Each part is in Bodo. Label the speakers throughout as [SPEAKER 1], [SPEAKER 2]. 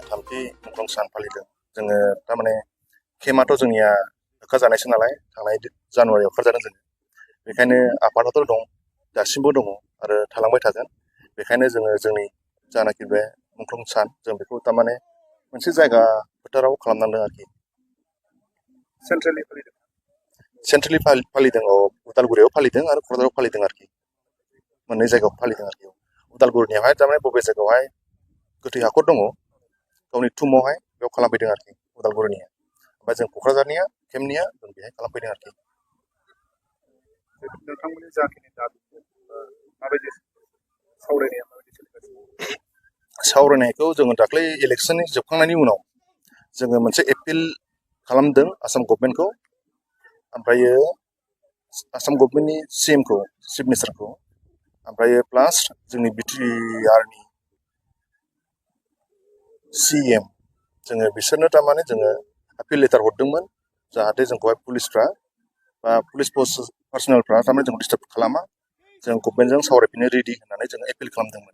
[SPEAKER 1] थामथि मुंख्लं सान फालिदों जोङो थारमाने केम्पआथ' जोंनिया होखारजानायसो नालाय थांनाय जानुवारियाव होखारजादों जोङो बेखायनो आफादाथ' दं दासिमबो दङ आरो थालांबाय थागोन बेखायनो जोङो जोंनि जानाखि बे मुंख्लं सान जों बेखौ थारमाने मोनसे जायगा फोथाराव खालामनांदों आरोखि सेन्ट्रेलि फालिदों उदालगुरियाव फालिदों आरो क'क्राझाराव फालिदों आरोखि मोननै जायगायाव फालिदों आरोखि उदालगुरिनियावहाय थारमाने बबे जायगायावहाय गोथै हाखर दङ गावनि थुमावहाय बेयाव खालामफैदों आरोखि उदालगुरिनिया ओमफ्राय जों क'क्राझारनिया केम्पनिया जों बेहाय खालामफैदों आरोखि
[SPEAKER 2] नोंथांमोननि जाखिनि दाबि माबायदि सावरायनाया माबायदि सोलिगासिनो
[SPEAKER 1] सावरायनायखौ जोङो दाख्लै इलेक्सननि जोबखांनायनि उनाव जोङो मोनसे एपिल खालामदों आसाम गभर्नमेन्टखौ ओमफ्रायो आसाम गभर्नमेन्टनि सिएमखौ चिफ मिनिस्टारखौ ओमफ्रायो प्लास जोंनि बिटिआरनि सिएम जोङो बिसोरनो थारमाने जोङो आपिल लेटार हरदोंमोन जाहाथे जोंखौहाय पुलिसफ्रा बा पुलिस पार्सनेलफ्रा थारमाने जोंखौ डिस्टार्ब खालामा जों गभर्नमेन्टजों सावरायफिननो रेडि होननानै जोङो एपिल खालामदोंमोन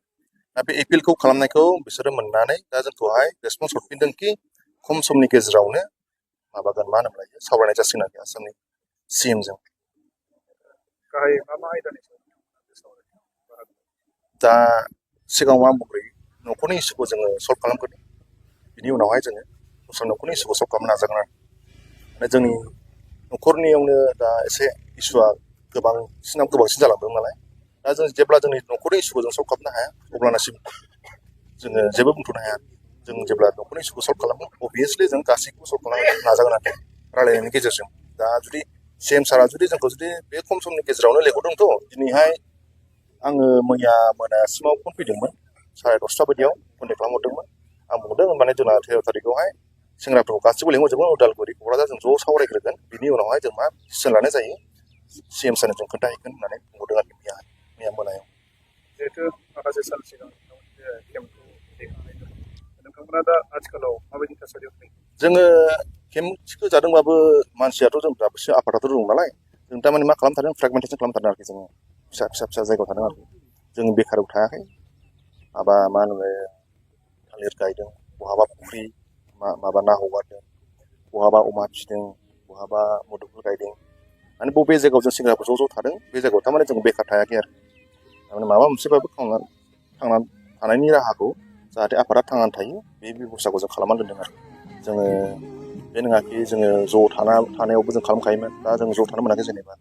[SPEAKER 1] दा बे एपिलखौ खालामनायखौ बिसोरो मोननानै दा जोंखौहाय रेसपन्स हरफिनदोंखि खम समनि गेजेरावनो माबागोन मा होनोमोनलाय सावरायनाय जासिगोन आरोखि आसामनि सिएमजों
[SPEAKER 2] गाहाय मा मा आयदानि सायाव
[SPEAKER 1] दा सिगाङाव आं बुंग्रोयो न'खरनि इस्युखौ जोङो सल्भ खालामग्रोदों बिनि उनावहाय जोङो दस्रा न'खरनि इस्युखौ सल्भ खालामनो नाजागोन आरो जोंनि न'खरनियावनो दा एसे इस्युआ गोबांसिन जालांदों नालाय दा जों जेब्ला जोंनि न'खरनि इस्युखौ जों सल्भ खालामनो हाया अब्लानासिम जोङो जेबो बुंथ'नो हाया जों जेब्ला न'खरनि इस्युखौ सल्भ खालामो अभियासलि जों गासैखौबो सल्भ खालामनो नाजागोन आरोखि रायलायनायनि गेजेरजों दा जुदि सिएम सारा जुदि जोंखौ जुदि बे खम समनि गेजेरावनो लेंहरदोंथ' दिनैहाय आङो मैया मोनासिमाव फन फैदोंमोन 10:30 बायदियाव कन्टेक्ट खालामहरदोंमोन आं बुंदों माने जोंना 13 थारिखआवहाय सेंग्राफोरखौ गासिबो लेंहरजोबगोन उदालगुरि क'क्राझार जों ज' सावरायग्रोगोन बिनि उनावहाय जों मा डिसिसन लानाय जायो सिएम सारनो जों खोन्थाहैगोन होननानै बुंहरदों आरोखि मैया मोनायाव
[SPEAKER 2] जिहेथु माखासे सान सिगां केम्पखौ दैखांनाय जादों नोंथांमोना दा आथिखालाव माबायदि थासारियाव फैयो
[SPEAKER 1] जोङो केम्पखौ जादोंबाबो मानसियाथ' जों दाबोसो आफादाथ' दं नालाय जों थारमाने मा खालामथारदों फ्रेगमेन्टेसन खालामथारदों आरोखि जोङो फिसा जायगायाव थादों आरोखि जों बेखाराव थायाखै माबा मा होनो थालिर गायदों बहाबा फुख्रि माबा ना हगारदों बहाबा अमा फिसिदों बहाबा मुदुफुल गायदों माने बबे जायगायाव जों सेंग्राफोर ज' थादों बे जायगायाव थारमाने जों बेखार थायाखै आरो थारमाने माबा मोनसेबाबो थांनानै थानायनि राहाखौ जाहाथे आफादा थांनानै थायो बे बेबस्थाखौ जों खालामनानै दोनदों आरो जोङो बे नङाखि जोङो ज' थानायावबो जों खालामखायोमोन दा जों ज' थानो मोनाखै जेनेबा